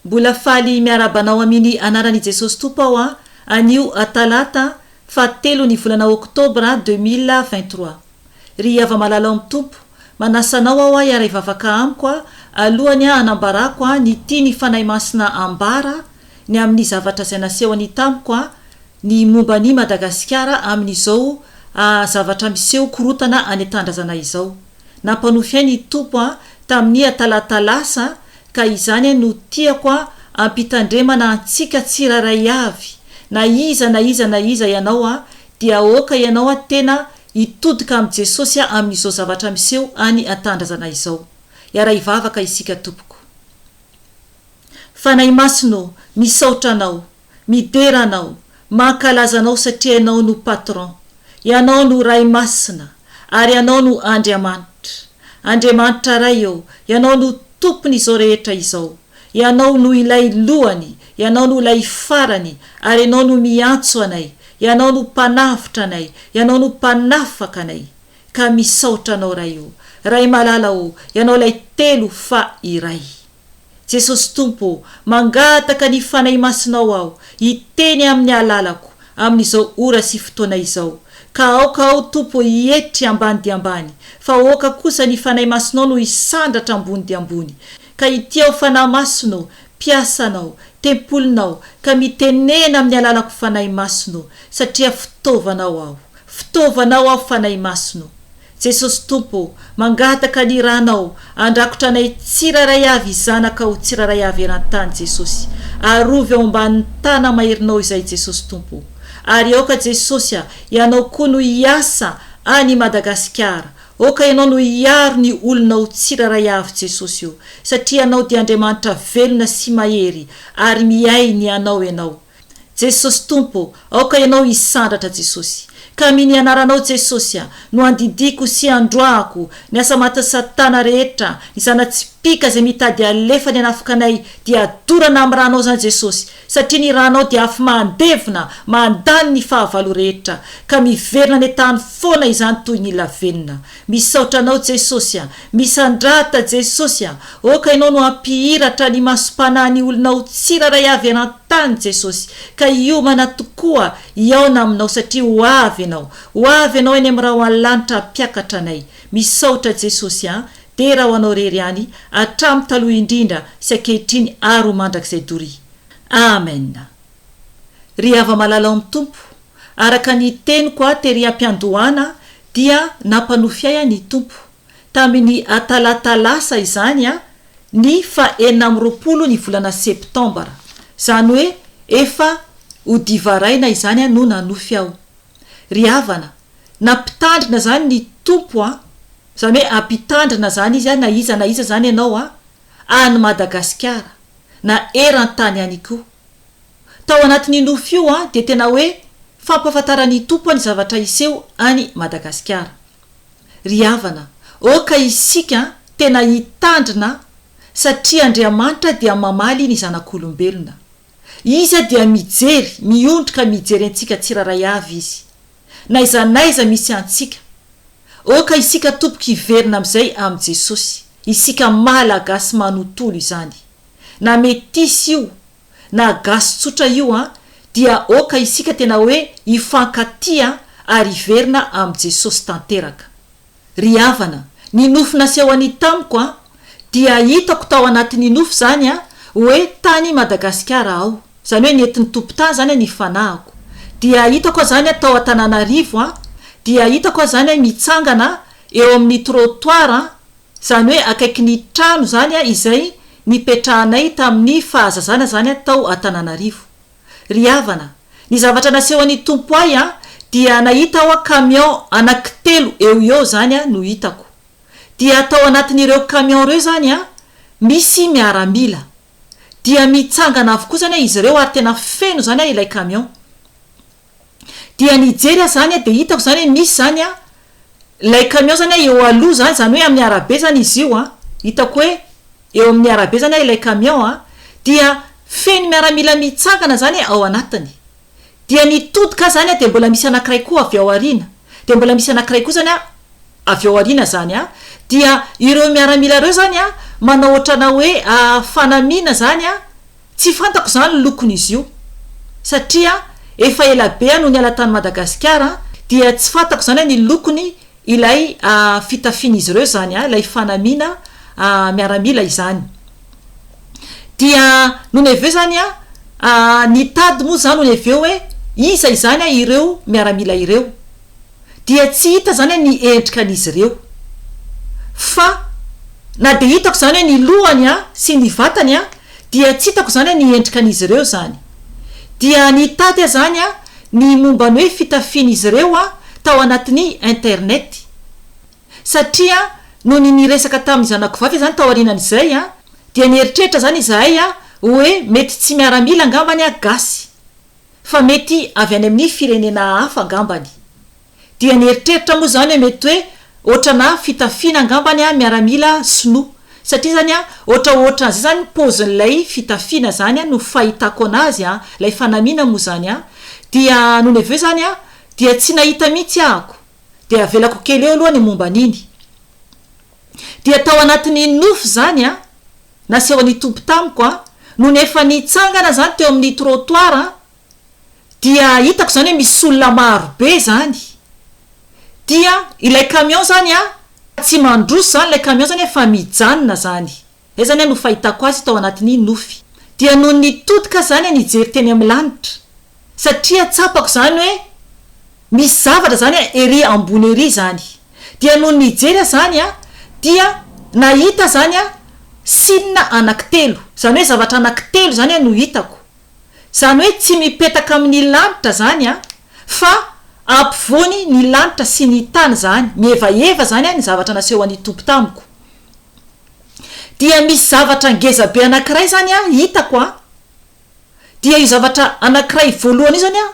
Mbola faly miarahaba anao aminy anaran i Jesosy Tompo aho a, anio talata faha telo ny volana oktobra 2023. Ry hava-malala ao am Tompo, manasa anao aho a hiara hivavaka amiko a alohany a hanambarako a ny tiany Fanahy Masina ambara ny amin'ny zavatra izay nasehony tamiko a ny momba an'i Madagasikara amin'izao a zavatra miseho korotana any an-tandrazana izao. Nampanofy ahy ny Tompo a tamin'ny a talata lasa ka izany no tiako a ampitandremana antsika tsirairay avy na iza na iza na iza ianao a dia aoka ianao a tena hitodika amin'i Jesosy a amin'izao zavatra miseho any an-tandrazana izao. Hiara-hivavaka isika tompoko. Fanahy Masina ô, misaotra Anao, midera Anao, mankalaza Anao satria Ianao no Patron, Ianao no Ray Masina, ary Ianao no Andriamanitra. Andriamanitra Ray ô, Ianao no Tompon'izao rehetra izao. Ianao no ilay Lohany, Ianao no ilay Farany, ary Ianao no miantso anay, Ianao no Mpanavotra anay, Ianao no Mpanafaka anay. Ka misaotra Anao Ray ô. Ray malala ô, Ianao ilay Telo fa Iray. Jesosy Tompo ô, mangataka ny Fanahy Masinao aho hiteny amin'ny alalako amin'izao ora sy fotoana izao. Ka aoka aho Tompo hietry ambany dia ambany, fa aoka kosa ny Fanahy Masinao no hisandratra ambony dia ambony. Ka ity aho Fanahy Masina ô, mpiasanao, tempolinao, ka mitenena amin'ny alalako Fanahy Masina ô, satria fitaovanao aho. Fitaovanao aho Fanahy Masina ô. Jesosy Tompo ô, mangataka ny ranao andrakotra anay tsirairay avy zanakao tsirairay avy eran-tany Jesosy, arovy ao ambanin'ny tana maherinao izay Jesosy Tompo ô. Ary aoka Jesosy a, Ianao koa no hiasa any Madagasikara, aoka Ianao no hiaro ny olonao tsirairay avy Jesosy ô, satria Ianao dia Andriamanitra velona sy mahery ary mihay ny anao Ianao. Jesosy Tompo ô, aoka Ianao hisandratra Jesosy. Ka amin ny anaranao Jesosy a, no andidiako sy androahako ny asa matin'i satana rehetra, ny zana-tsipìka izay mitady alefa ny hanafika anay dia dorana amin'ny ranao izany Jesosy, satria ny ranao dia afo mandevona, mandany ny fahavalo rehetra, ka miverina any an-tany foana izany toy ny lavenona. Misaotra anao Jesosy a! Misandrata Jesosy a! Aoka ianao no hampihiratra ny masom-panahy ny olonao tsirairay avy eran-tany Jesosy ka hiomana tokoa hihaona aminao satria ho avy ianao. Ho avy ianao eny amin'ny rahon'ny lanitra hampiakatra anay. Misaotra Jesosy a! Dera ho anao rery ihany hatramin'ny taloha indrindra sy ankehitriny ary ho mandrakizay doria. Amen! Ry hava-malala ao amin'ny Tompo, Araka ny teniko aho tery am-piandohana dia nampanofy ahy ny Tompo, tamin'ny atalata lasa izany ny faha 26 ny volana septambra, izany hoe efa ho divaraina izany no nanofy aho. Ry havana, nampitandrina izany ny Tompo an, izany hoe ampitandrina izany Izy na iza na iza izany ianao an, any Madagasikara, na eran-tany any koa. Tao anatin'io nofy io dia tena hoe fampahafantaran'ny Tompo ny zavatra hiseho any Madagasikara. Ry havana, aoka isika tena hitandrina satria Andriamanitra dia mamaly ny zanak'olombelona. Izy dia mijery, miondrika mijery antsika tsirairay avy Izy. N'aiza n'aiza misy antsika. Aoka isika tompoko hiverina amin'izay amin'i Jesosy. Isika Malagasy manontolo izany. Na metisy io na gasy tsotra io an, dia aoka isika tena hoe hifankatia ary hiverina amin'i Jesosy tanteraka. Ry havana, ny nofy nasehony tamiko an, dia hitako tao anatin'ny nofy izany an, hoe tany Madagasikara aho, izany hoe nentin'ny tompon-tany izany ny fanahiko. Dia hitako aho izany tao Antananarivo an, dia hitako aho izany mitsangana eo amin'ny trottoir an, Izany hoe akaikin'ny trano izany izay nipetrahanay tamin'ny fahazazana izany tao Antananarivo. Ry havana, ny zavatra nasehon'ny Tompo ahy dia nahita aho camion anankitelo eo ho eo izany no hitako. Dia tao anatin'ireo camion ireo izany misy miaramila. Dia mitsangana avokoa izany izy ireo ary tena feno izany ilay camion. Dia nijery aho izany dia hitako izany hoe misy izany ilay camion izany eo aloha izany, izany hoe amin'ny arabe izany izy io an, hitako hoe eo amin'ny arabe izany ilay camion an, dia feno miaramila mitsangana izany ao anatiny. Dia nitodika aho izany dia mbola misy anankiray koa avy ao aoriana, dia mbola misy anankiray koa izany avy ao aoriana izany an, dia ireo miaramila ireo izany an, manao ohatrana hoe fanamiana izany an. Tsy fantako izany ny lokon'izy io satria efa ela be aho no niala tany Madagasikara dia tsy fantako izany ny lokony ilay fitafian'izy ireo izany, ilay fanamiana miaramila izany. Dia nony avy eo izany nitady moa izaho nony avy eo hoe iza izany ireo miaramila ireo. Dia tsy hita izany ny endrikan'izy ireo. Fa na dia hitako izany ny lohany sy ny vatany dia tsy hitako izany ny endrikan'izy ireo izany. Dia nitady aho izany ny momba ny hoe fitafian'izy ireo tao anatin'ny internet. Satria nony niresaka tamin'ny zanako vavy aho izany taorianan'izay dia nieritreritra izany izahay hoe mety tsy miaramila angambany gasy. Fa mety avy any amin'ny firenena hafa angambany. Dia nieritreritra moa izany hoe mety hoe ohatrana fitafiana angambany an miaramila sinoa. Satria izany an ohatraohatran'izay izany ny paozin'ilay fitafiana izany an no fahitako anazy an, ilay fanamiana moa izany an. Dia nony avy eo izany an dia tsy nahita mihitsy ahako. Dia avelako kely eo aloha ny momba an'iny. Dia tao anatin'ny nofy izany an, nasehon'ny Tompo tamiko an, nony efa nitsangana izany teo amin'ny trottoir an, dia hitako izany hoe misy olona maro be izany, dia ilay camion izany an, tsy mandroso izany ilay camion izany an fa mijanona izany, izay izany an no fahitako azy tao anatin'ny nofy. Dia nony nitodika aho izany an nijery teny amin'ny lanitra, satria tsapako izany hoe misy zavatra izany ery ambony ery izany. Dia nony nijery aho izany dia nahita izany signe anankitelo, izany hoe zavatra anankitelo izany no hitako. Izany hoe tsy mipetaka amin'ny lanitra izany fa ampovoany ny lanitra sy ny tany izany, mihevaheva izany ny zavatra nasehon'ny Tompo tamiko. Dia misy zavatra ngezabe anankiray izany hitako an, Dia io zavatra anankiray voalohany io zany an,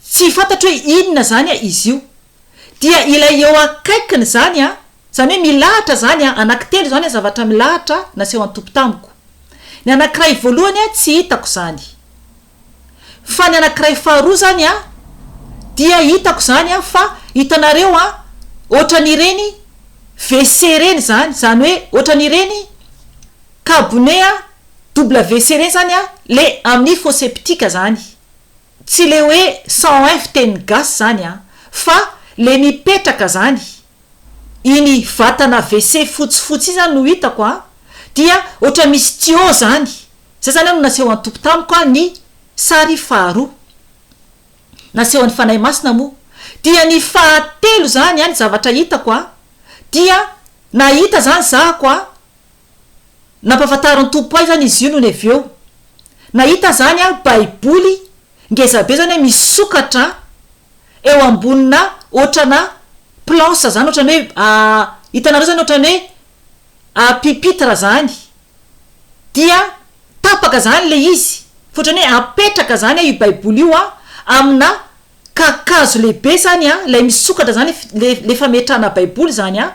tsy fantatro hoe inona zany an izy io. Dia ilay eo akaikiny zany an, zany hoe milahatra zany an, anankitelo zany an zavatra milahatra naseho an-tompo tamiko. Ny anankiray voalohany an tsy hitako zany. Fa ny anankiray faharoa zany an, dia hitako zany an fa hitanareo an, ohatran'ireny WC ireny zany, zany hoe ohatran'ireny kabone an, WC reny zany a le amin'ny fosse septique zany, tsy le hoe 101 fitenin'ny gasy zany a, fa le mipetraka zany, iny vatana WC fotsifotsy iny zany no hitako a, dia ohatra misy tuyau zany, zay zany no nasehon'ny Tompo tamiko a ny sary faharoa, nasehon'ny Fanahy Masina moa, dia ny fahatelo zany a ny zavatra hitako a, dia nahita zany zahako a, Nampahafantarin'ny Tompo ahy izany izy io nony avy eo. Nahita izany aho Baiboly ngezabe izany hoe misokatra eo ambonina ohatrana planche izany ohatran'ny hoe hitanareo izany ohatran'ny hoe pupitre izany dia tapaka izany ilay izy fa ohatran'ny hoe apetraka izany io Baiboly io amina kakazo lehibe izany ilay misokatra izany ilay fametrahana Baiboly izany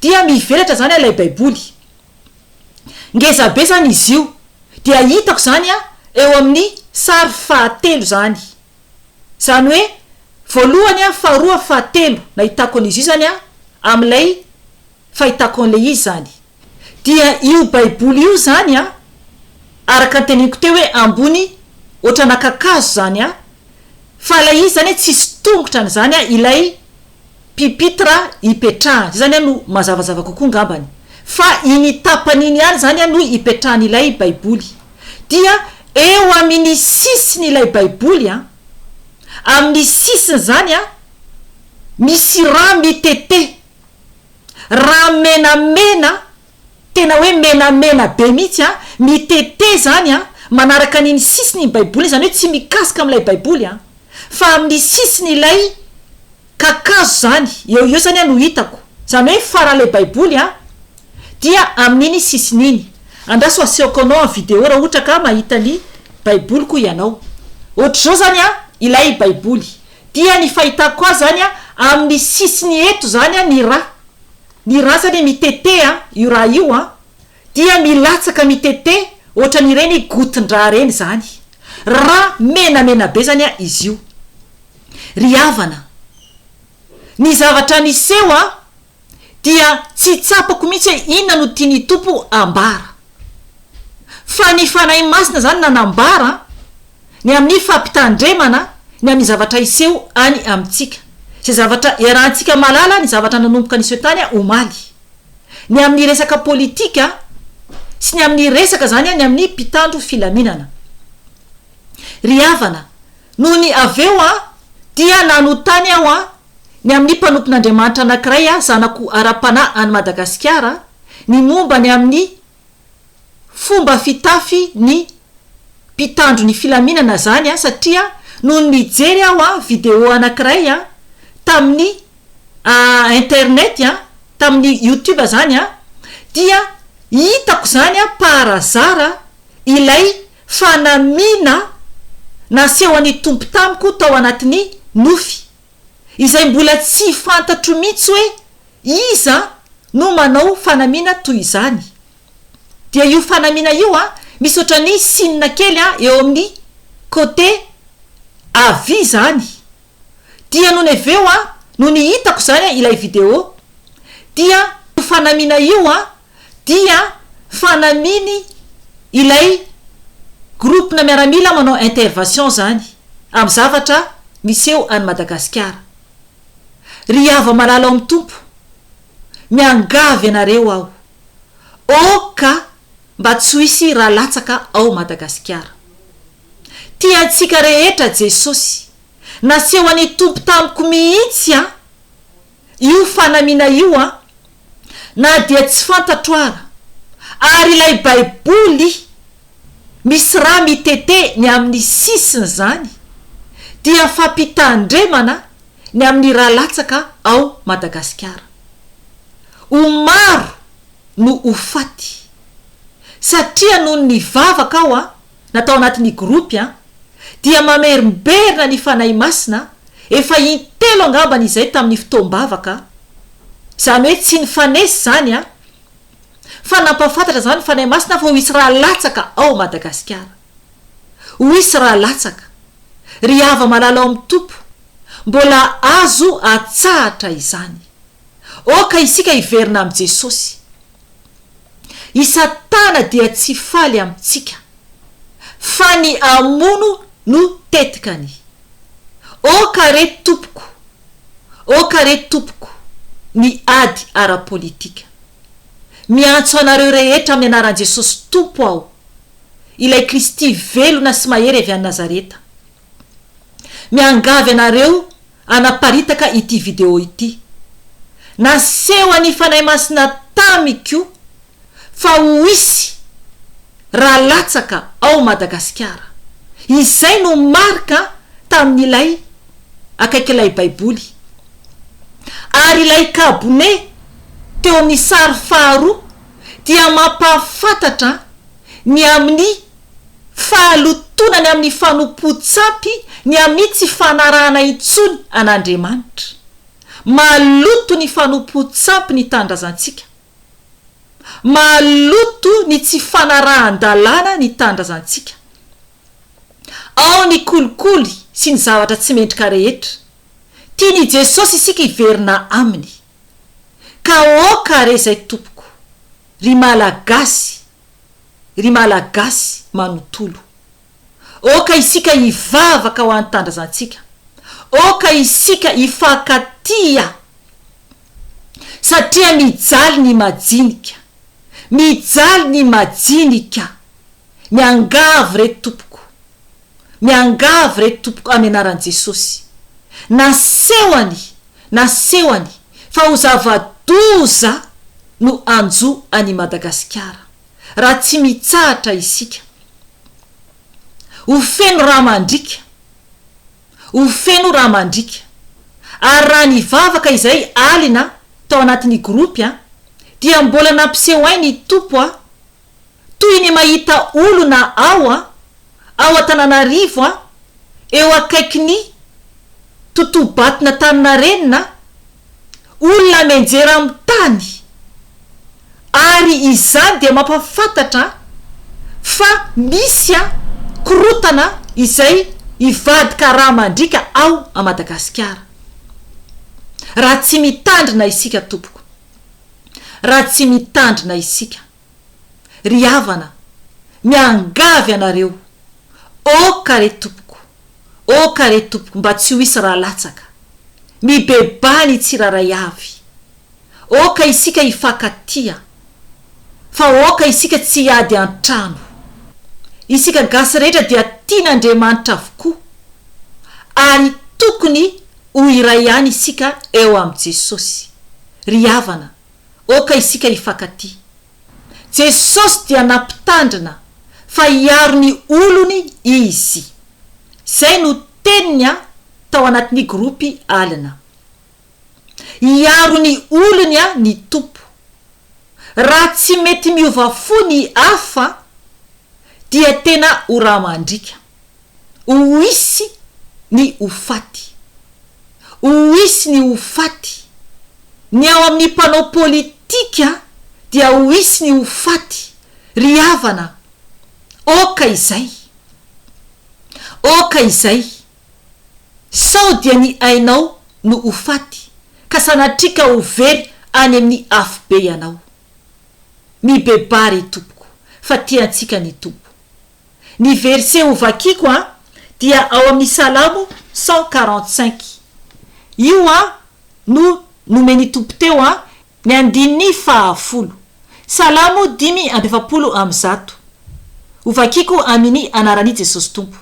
dia mivelatra izany ilay Baiboly. Ngeza be zany izy io. Dia hitako zany an, eo amin'ny sary fahatelo zany. Zany hoe voalohany an, faharoa, fahatelo nahitako an'izy io zany an, amin'ilay fahitako an'ilay izy zany. Dia io baiboly io zany an, araka ny teneniko teo hoe ambony ohatrana kakazo zany an, fa ilay izy zany tsisy tongotrany zany an ilay Pupitre ipetrahany, zay zany no mazavazava kokoa ngambany, fa iny tapany iny ihany zany no ipetrahan'ilay baiboly. Dia eo amin'ny sisin'ilay baiboly an, amin'ny sisiny zany an, misy rà mitete, rà menamena, tena hoe menamena be mihitsy an, mitete zany an, manaraka an'iny sisin'iny baiboly iny, zany hoe tsy mikasika amin'ilay baiboly an, fa amin'ny sisin'ilay Kakazo zany, eo eo zany no hitako, zany hoe faran'ilay baiboly an, dia amin'iny sisiny iny. Andraso asehoko anao en vidéo raha ohatra ka mahita ny baiboliko ianao. Ohatr'izao zany an ilay baiboly. Dia ny fahitako azy zany an, amin'ny sisiny eto zany an ny ra. Ny ra zany mitete an, io ra io an, dia milatsaka mitete ohatran'ireny goutte-ndra ireny zany. Ra menamena be zany an izy io. Ry havana, ny zavatra niseho a, dia tsy tsapako mihitsy hoe inona no tian'ny Tompo ambara. Fa ny Fanahy Masina izany nanambara ny amin'ny fampitandremana ny amin'ny zavatra hiseho any amintsika. Izay zavatra iarahantsika mahalala ny zavatra nanomboka niseho tany omaly. Ny amin'ny resaka politika sy ny amin'ny resaka izany ny amin'ny mpitandro filaminana. Ry havana, nony avy eo aho dia nanontany aho ny amin'ny mpanompon'Andriamanitra anankiray zanako ara-panahy any Madagasikara ny momba ny amin'ny fomba fitafy ny mpitandro ny filaminana zany satria nony nijery aho video anankiray tamin'ny internet tamin'ny youtube zany dia hitako zany par hasard ilay fanamiana nasehon'ny Tompo tamiko tao anatin'ny nofy izay mbola tsy fantatro mihitsy hoe iza no manao fanamiana toy izany. Dia io fanamiana io an, misy ohatran'ny signe kely an eo amin'ny côté havia izany. Dia nony avy eo an, nony hitako izany ilay vidéo, dia io fanamiana io an dia fanamiany ilay groupe-na miaramila manao intervention izany amin'ny zavatra miseho any Madagasikara. Ry hava-malala ao amin'ny Tompo, miangavy anareo aho, ok mba tsy ho hisy ra latsaka ao Madagasikara. Tia antsika rehetra Jesosy. Nasehon'ny Tompo tamiko mihitsy an io fanamiana io an, na dia tsy fantatro ara, ary ilay baiboly misy ra mitete ny amin'ny sisiny zany dia fampitandremana ny amin'ny ra latsaka ao Madagasikara. Ho maro no ho faty. Satria nony nivavaka aho an, na tao anatin'ny groupe an, dia mamerimberina ny Fanahy Masina, efa intelo angambany izay tamin'ny fotoam-bavaka, izany hoe tsy nifanesy izany an, fa nampahafantatra izany ny Fanahy Masina fa ho hisy ra latsaka ao Madagasikara. Ho hisy ra latsaka. Ry hava-malala ao amin'ny Tompo, mbola azo atsahatra izany. Aoka isika hiverina amin'i Jesosy. I Satana dia tsy faly amintsika, fa ny hamono no tetikany. Aoka re tompoko, aoka re tompoko ny ady ara-politika. Miantso anareo rehetra amin'ny anaran'i Jesosy Tompo aho, ilay Kristy velona sy mahery avy any Nazareta. Miangavy anareo hanaparitaka ity video ity. Nasehon'ny Fanahy Masina tamiko fa ho hisy ra latsaka ao Madagasikara. Izay no marika tamin'ilay akaikilay Baiboly. Ary ilay kabone teo amin'ny sary faharoa dia mampahafantatra ny amin'ny Fahalotoana ny amin'ny fanompoan-tsampy, ny amin'ny tsy fanarahana intsony an'Andriamanitra. Maloto ny fanompoan-tsampy ny tanindrazantsika. Maloto ny tsy fanarahan-dalàna ny tanindrazantsika. Ao ny kolikoly sy ny zavatra tsy mendrika rehetra. Tian'i Jesosy isika hiverina Aminy. Ka aoka re izay tompoko, ry Malagasy, ry Malagasy manontolo. Aoka isika hivavaka ho an'ny tandrazantsika. Aoka isika hifankatia satria mijaly ny majinika. Mijaly ny majinika. Miangavy re tompoko. Miangavy re tompoko amin'ny anaran'i Jesosy. Nasehony, nasehony fa ho zava-doza no hanjo an'i Madagasikara. Raha tsy mitsahatra isika. Ho feno rà mandriaka. Ho feno rà mandriaka. Ary raha nivavaka izay alina tao anatin'ny groupe dia mbola nampiseho ahy ny Tompo a, toy ny mahita olona ao a, ao Antananarivo a, eo akaikin'ny totobaton'Antaninarenina, olona mianjera amin'ny tany, ary izany dia mampahafantatra fa misy korotana izay hivadika rà mandriaka ao a Madagasikara. Raha tsy mitandrina isika tompoko. Raha tsy mitandrina isika. Ry havana, Miangavy anareo. Oka re tompoko. Oka re tompoko mba tsy ho hisy ra latsaka. Mibebaha ny tsirairay avy. Oka isika hifankatia. Fa oka isika tsy hiady an-trano. Isika gasy rehetra dia tian'Andriamanitra avokoa. Ary tokony ho iray ihany isika eo amin'i Jesosy. Ry havana, oka isika hifankatia. Jesosy dia nampitandrina fa hiaro ny olony Izy. Izay no teniny a tao anatin'ny groupe alina. Hiaro ny olony a ny Tompo. Raha tsy mety miova fo ny hafa dia tena ho ra mandriaka. Ho hisy ny ho faty. Ho hisy ny ho faty. Ny ao amin'ny mpanao politika dia ho hisy ny ho faty. Ry havana, aoka izay. Aoka izay. Sao dia ny ainao no ho faty, ka sanatria ka ho very any amin'ny afobe ianao. Mibebaha ry tompoko, fa tia antsika ny Tompo. Ny verset ho vakiko an dia ao amin'ny Salamo 145. Io an no nomen'i Tompo teo an, ny andininy fahafolo. Salamo 145. Ho vakiko aminy anaran'i Jesosy Tompo.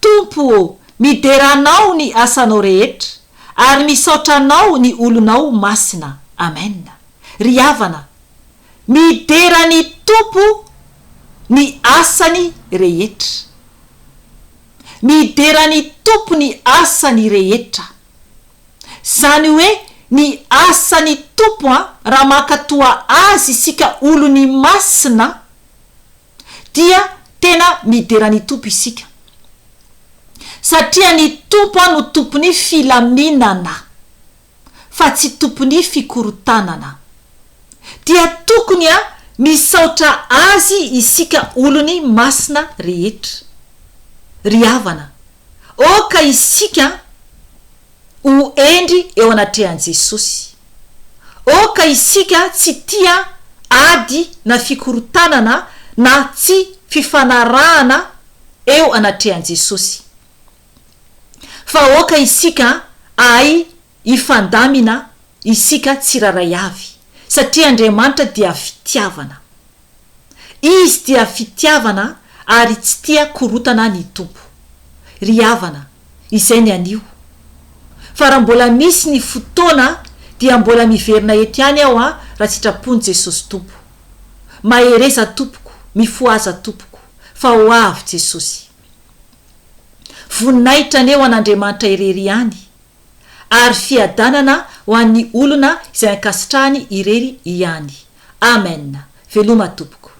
Tompo ô, midera Anao ny asanao rehetra, ary misaotra Anao ny olonao masina. Amen. Ry havana, Midera ny Tompo ny asany rehetra. Midera ny Tompo ny asany rehetra. Zany hoe ny asan'ny Tompo an, raha mankatoa Azy isika olony masina dia tena midera ny Tompo isika. Satria ny Tompo an no Tompon'ny filaminana. fa tsy tompon'ny fikorontanana. Dia tokony a misaotra Azy isika olony masina rehetra. Ry havana, aoka isika ho hendry eo anatrehan'i Jesosy. Aoka isika tsy tia ady na fikorontanana na tsy fifanarahana eo anatrehan'i Jesosy. Fa aoka isika ahay hifandamina isika tsirairay avy, satria Andriamanitra dia fitiavana. Izy dia fitiavana ary tsy tia korotana ny Tompo. Ry havana, izay ny anio. Fa raha mbola misy ny fotoana dia mbola miverina eto ihany aho an, raha sitrapon'i Jesosy Tompo. Mahereza tompoko, mifohaza tompoko, fa ho avy Jesosy. Voninahitra anie ho an'Andriamanitra irery ihany, ary fiadanana ho an'ny olona izay ankasitrahany irery ihany. Amen. Veloma tompoko.